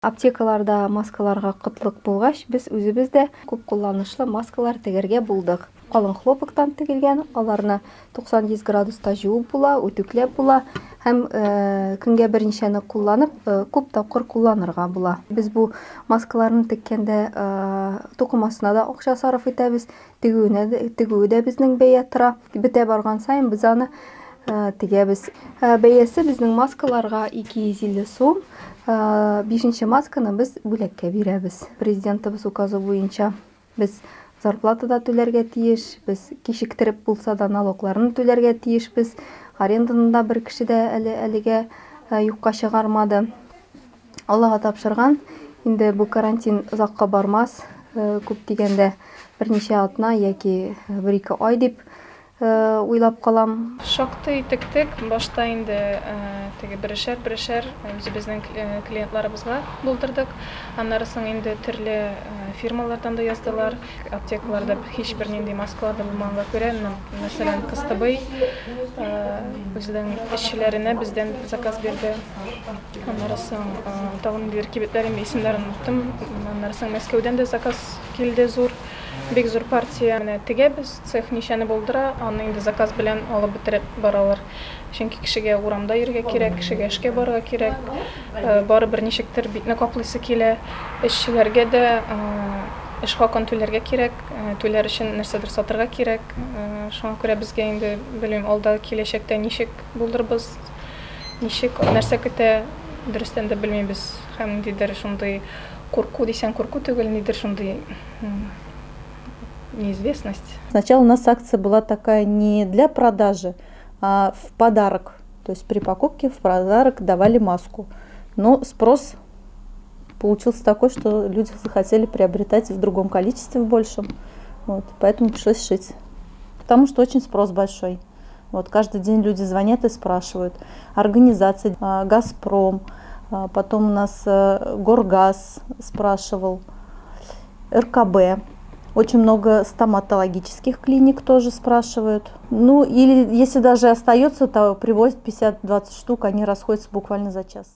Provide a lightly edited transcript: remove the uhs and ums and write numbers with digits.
Аптекаларда маскаларга кытлык булгач, без үзебез дә күп кулланышлы маскалар тегәргә булдык. Калын хлопоктан тегелгән, аларны 90-100 градуста җуып була, үтүкләп була һәм көнгә берничәне кулланып, күп тапкыр кулланырга була. Без бу маскаларны теккәндә тукымасына да акча сарыф итәбез, Тегүенә дә, тегүе дә безнең бәя тора. Бетә барган саен без аны тегәбез. Бәясе безнең маскаларга 250 сум. Бишенче масканы без бүләккә бирәбез. Президентыбыз указы буенча без зарплата да түләргә тиеш, без кичектереп булса да налогларны түләргә тиешбез. Аренданы да бер кеше дә әле әлегә юкка чыгармады. Аллага тапшырган. Инде бу карантин озакка бармас, күп дигәндә берничә атна яки бер-ике ай дип уйлап калам. Шактый тектек. Башта инде теге берешәр-берешәр үзебезнең клиентларыбызга булдырдык. Аннары соң инде төрле фирмалардан да яздылар. Аптекаларда һич бернинди маскалар да булмаганга күрә, мәсәлән, кыстыбый үзенең эшчеләренә бездән заказ бирде. Аннары соң тагын ниндидер кибетләр инде исемнәрен оныттым. Аннары соң Мәскәүдән дә заказ килде зур, бик зур партия. Менә тегәбез, цех ничәне булдыра, аны инде заказ белән алып бетереп баралар. Чөнки кешегә урамда йөрергә кирәк, кешегә эшкә барырга кирәк. Барыбер ничектер битне каплыйсы килә. Эшчеләргә дә эш хакын түләргә кирәк, түләр өчен нәрсәдер сатырга кирәк. Шуңа күрә безгә инде, белмим, алда киләчәктә ничек булырбыз. Ничек, нәрсә көтә, дөрестән дә белмибез. Һәм ниндидер шундый курку дисәң, курку түгел, нидер шундый неизвестность. Сначала у нас акция была такая не для продажи, а в подарок. То есть при покупке в подарок давали маску. Но спрос получился такой, что люди захотели приобретать в другом количестве, в большем. Вот, поэтому пришлось шить. Потому что очень спрос большой. Вот каждый день люди звонят и спрашивают. Организация «Газпром», потом у нас «Горгаз» спрашивал, РКБ. Очень много стоматологических клиник тоже спрашивают. Ну, или если даже остается, то привозят 50-20 штук, они расходятся буквально за час.